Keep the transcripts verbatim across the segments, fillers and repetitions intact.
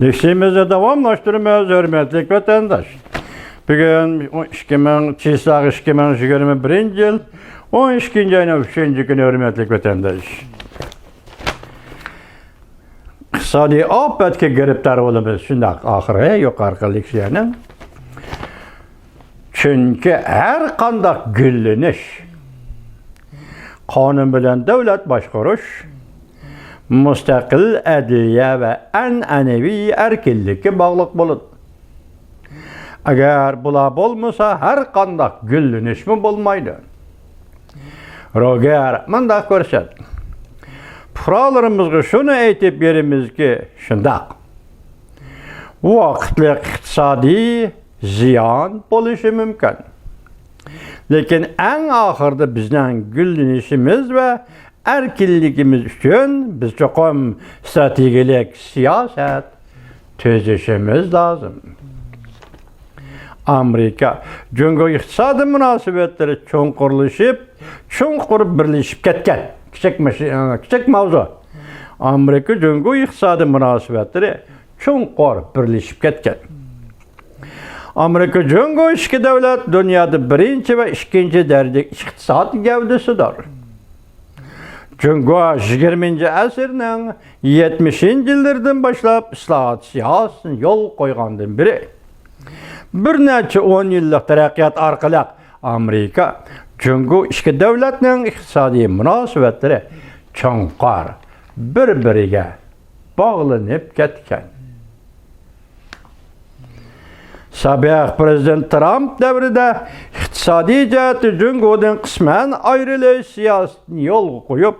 لېكسىيىمىزنى داۋاملاشتۇرىمىز، ھۆرمەتلىك ۋەتەنداش. بۈگۈن ئون ئىككى مىڭ، چىسلاغ ئىككى مىڭ يىگىرمە بىرىنچى يىل، ئون ئىككىنچى ئاينىڭ ئۈچىنچى كۈنى، ھۆرمەتلىك ۋەتەنداش. ئىقتىسادىي ئاپەتكە گىرىپتار بولىمىز، شۇنداق ئاخىرى يۇقىرىقى لېكسىيەنىڭ. چۈنكى ھەر قانداق گۈللىنىش، قانۇن بىلەن دۆلەت باشقۇرۇش، مۇستەقىل ئەدلىيە ۋە ئەنئەنىۋى ئەركىنلىككە باغلىق بولىدۇ. ئەگەر بۇلار بولمىسا، ھەر قانداق گۈللىنىشمۇ بولمايدۇ. روگېر مۇنداق كۆرسەتتى: پۇقرالىرىمىزغا شۇنى ئېيتىپ بېرىمىزكى، شۇنداق، ۋاقىتلىق ئىقتىسادىي زىيان بولۇشى مۇمكىن. لېكىن ئەڭ ئاخىرىدا بىزنىڭ گۈللىنىشىمىز ۋە ئەركىنلىكىمىز ئۈچۈن بىز چوقۇم ئىستراتېگىيەلىك سىياسەت تۈزۈشىمىز لازىم. ئامېرىكا جۇڭگو ئىقتىسادىي مۇناسىۋەتلىرى چوڭقۇرلىشىپ، چوڭقۇر بىرلىشىپ كەتكەن. كىچىك مەش-، كىچىك ماۋزۇ. ئامېرىكا جۇڭگو ئىقتىسادىي مۇناسىۋەتلىرى چوڭقۇر بىرلىشىپ كەتكەن. ئامېرىكا جۇڭگو ئىككى دۆلەت دۇنيادا بىرىنچى ۋە ئىككىنچى دەرىجىلىك ئىقتىساد گەۋدىسىدۇر. جۇڭگو يىگىرمىنچى ئەسىرنىڭ يەتمىشىنچى يىللىرىدىن باشلاپ ئىسلاھات سىياسىتىنى يولغا قويغاندىن بېرى، بىر نەچچە ئون يىللىق تەرەققىيات ئارقىلىق ئامېرىكا جۇڭگو ئىككى دۆلەتنىڭ ئىقتىسادىي مۇناسىۋەتلىرى چوڭقۇر بىر-بىرىگە باغلىنىپ كەتكەن. سابىق پىرېزىدېنت ترامپ دەۋرىدە ئىقتىسادىي جەھەتتە جۇڭگودىن قىسمەن ئايرىلىش سىياسىتىنى يولغا قويۇپ،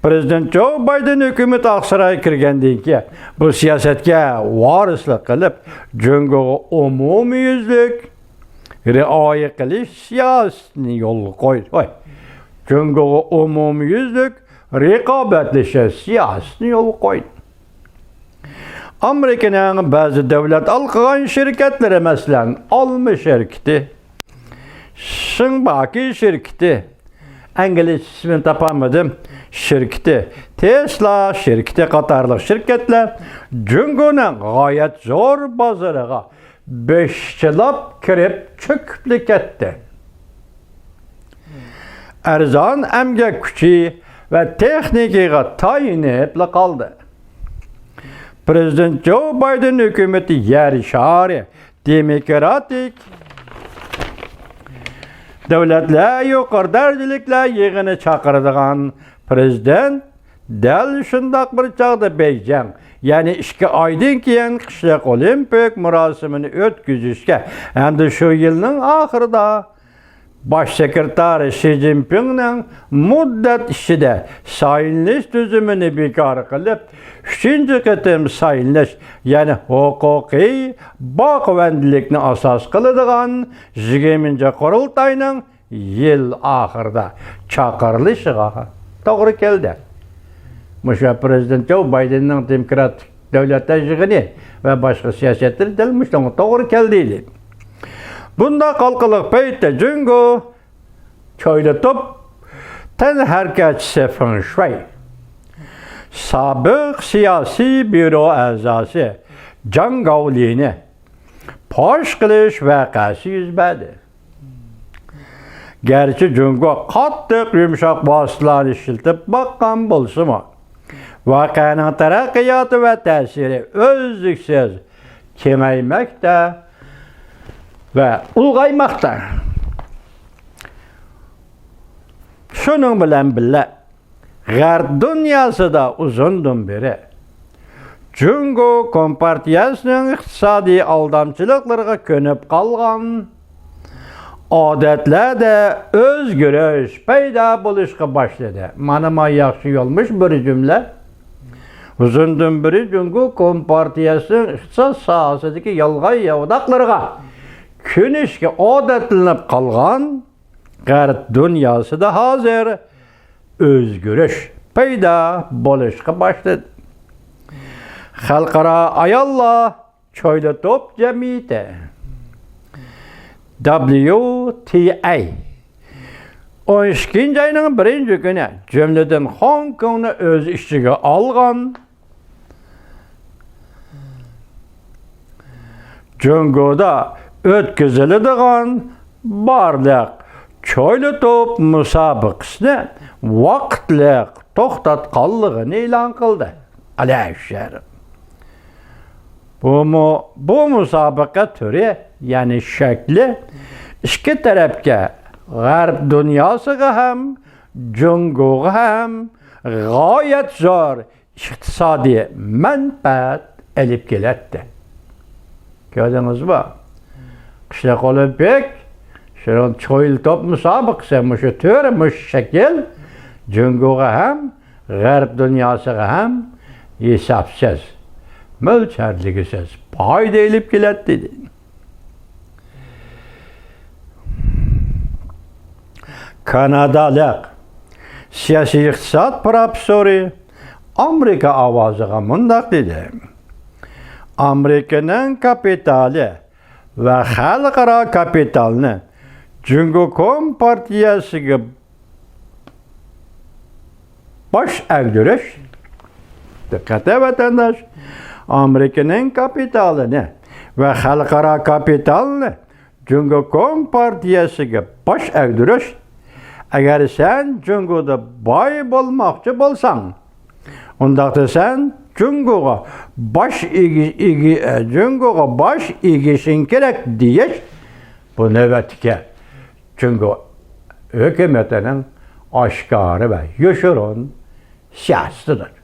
پىرېزىدېنت جو بايدېن ھۆكۈمىتى ئاقسارايغا كىرگەندىن كېيىن، بۇ سىياسەتكە ۋارىسلىق قىلىپ، جۇڭگوغا ئومۇميۈزلۈك رىئايە قىلىش سىياسىتىنى يولغا قويدى. ۋاي، جۇڭگوغا ئومۇميۈزلۈك رىقابەتلىشىش سىياسىتىنى يولغا قويدى. ئامېرىكىنىڭ بەزى دۆلەت ھالقىغان شىركەتلىرى، مەسىلەن، ئالما شىركىتى، شىڭباكى شىركىتى، ئىنگلىزچە ئىسمىنى تاپالمىدىم، شىركىتى، تېسلا شىركىتى قاتارلىق شىركەتلەر جۇڭگونىڭ غايەت زور بازىرىغا بېشىچىلاپ كىرىپ چۆكۈپلا كەتتى. ئەرزان ئەمگەك كۈچى ۋە تېخنىكىغا تايىنىپلا قالدى. پىرېزىدېنت جو بايدېن ھۆكۈمىتى يەر شارى دېموكراتىك دۆلەتلەر يۇقىرى دەرىجىلىكلەر يىغىنى چاقىرىدىغان پىرېزىدېنت دەل شۇنداق بىر چاغدا بېيجىڭ، يەنى ئىككى ئايدىن كېيىن قىشلىق ئولىمپىك مۇراسىمىنى ئۆتكۈزۈشكە ھەمدە شۇ يىلنىڭ ئاخىرىدا باش سېكرېتارى شى جىنپىڭنىڭ مۇددەت ئىچىدە سايلىنىش تۈزۈمىنى بىكار قىلىپ، ئۈچىنچى قېتىم سايلىنىش، يەنى ھوقۇقىي باقىۋەندىلىكنى ئاساس قىلىدىغان يىگىرمىنچى قۇرۇلتاينىڭ يىل ئاخىرىدا چاقىرىلىشىغا توغرا كەلدى. مۇشۇ پىرېزىدېنت جو بايدېننىڭ دېموكراتىك دۆلەتلەر يىغىنى ۋە باشقا سىياسەتلىرى دەل مۇشۇنىڭغا توغرا كەلدى ئىدى. بۇنداق ھالقىلىق پەيتتە جۇڭگو چويلىتوپ تەنھەرىكەتچىسى فېڭ شۇەي، سابىق سىياسىي بيۇرو ئەزاسى جاڭ گاۋلىنى پاش قىلىش ۋەقەسى يۈز بەردى. گەرچە جۇڭگو قاتتىق يۇمشاق ۋاسىتىلەرنى ئىشلىتىپ باققان بولسىمۇ، ۋەقەنىڭ تەرەققىياتى ۋە تەسىرى ئۈزلۈكسىز كېڭەيمەكتە ۋە ئۇلغايماقتا. شۇنىڭ بىلەن بىللە، غەرب دۇنياسىدا ئۇزۇندىن بېرى جۇڭگو كومپارتىيەسىنىڭ ئىقتىسادىي ئالدامچىلىقلىرىغا كۆنۈپ قالغان ئادەتلەردە ئۆزگىرىش پەيدا بولۇشقا باشلىدى. مانا، ما ياخشى يولمۇش بىر جۈملە. ئۇزۇندىن بېرى جۇڭگو كومپارتىيەسىنىڭ ئىقتىساد ساھەسىدىكى يالغان ياۋىداقلىرىغا كۆنۈشكە ئادەتلىنىپ قالغان غەرب دۇنياسىدا ھازىر ئۆزگىرىش پەيدا بولۇشقا باشلىدى. خەلقئارا ئاياللار چويلا توپ جەمئىيىتى، دابلىيۇ تى ئەي، ئون ئىككىنچى ئاينىڭ بىرىنچى كۈنى، جۈملىدىن خوڭكوڭنى ئۆز ئىچىگە ئالغان جۇڭگودا ئۆتكۈزۈلىدىغان بارلىق چويلا توپ مۇسابىقىسىنى ۋاقىتلىق توختاتقانلىقىنى ئېلان قىلدى. ئەلەشەر. بۇمۇ، بۇ مۇسابىقە تۈرى، يەنى شەكلى ئىككى تەرەپكە، غەرب دۇنياسىغا ھەم، جۇڭگوغا ھەم غايەت زور ئىقتىسادىي مەنپەئەت ئېلىپ كېلەتتى. كۆردىڭىزمۇ؟ قىشلىق ئولىمپىك، شۇنىڭ چويلا توپ مۇسابىقىسى، مۇشۇ تۈر، مۇشۇ شەكىل جۇڭگوغا ھەم، غەرب دۇنياسىغا ھەم ھېسابسىز، مۆلچەرلىگۈسىز پايدا ئېلىپ كېلەتتى. كانادالىق سىياسىي ئىقتىساد پروفېسسورى ئامېرىكا ئاۋازىغا مۇنداق دېدى: ئامېرىكىنىڭ كاپىتالى ۋە خەلقئارا كاپىتالنى جۇڭگو كومپارتىيەسىگە باش ئەگدۈرۈش. دىققەت، ۋەتەنداش! ئامېرىكىنىڭ كاپىتالىنى ۋە خەلقئارا كاپىتالنى جۇڭگو كومپارتىيەسىگە باش ئەگدۈرۈش. ئەگەر سەن جۇڭگودا باي بولماقچى بولساڭ، ئۇنداقتا سەن جۇڭگوغا باش ئېگى-، ئېگى-، ئە، جۇڭگوغا باش ئېگىشىڭ كېرەك دېيىش، بۇ نۆۋەتتىكى جۇڭگو ھۆكۈمىتىنىڭ ئاشكارا ۋە يوشۇرۇن سىياسىتىدۇر.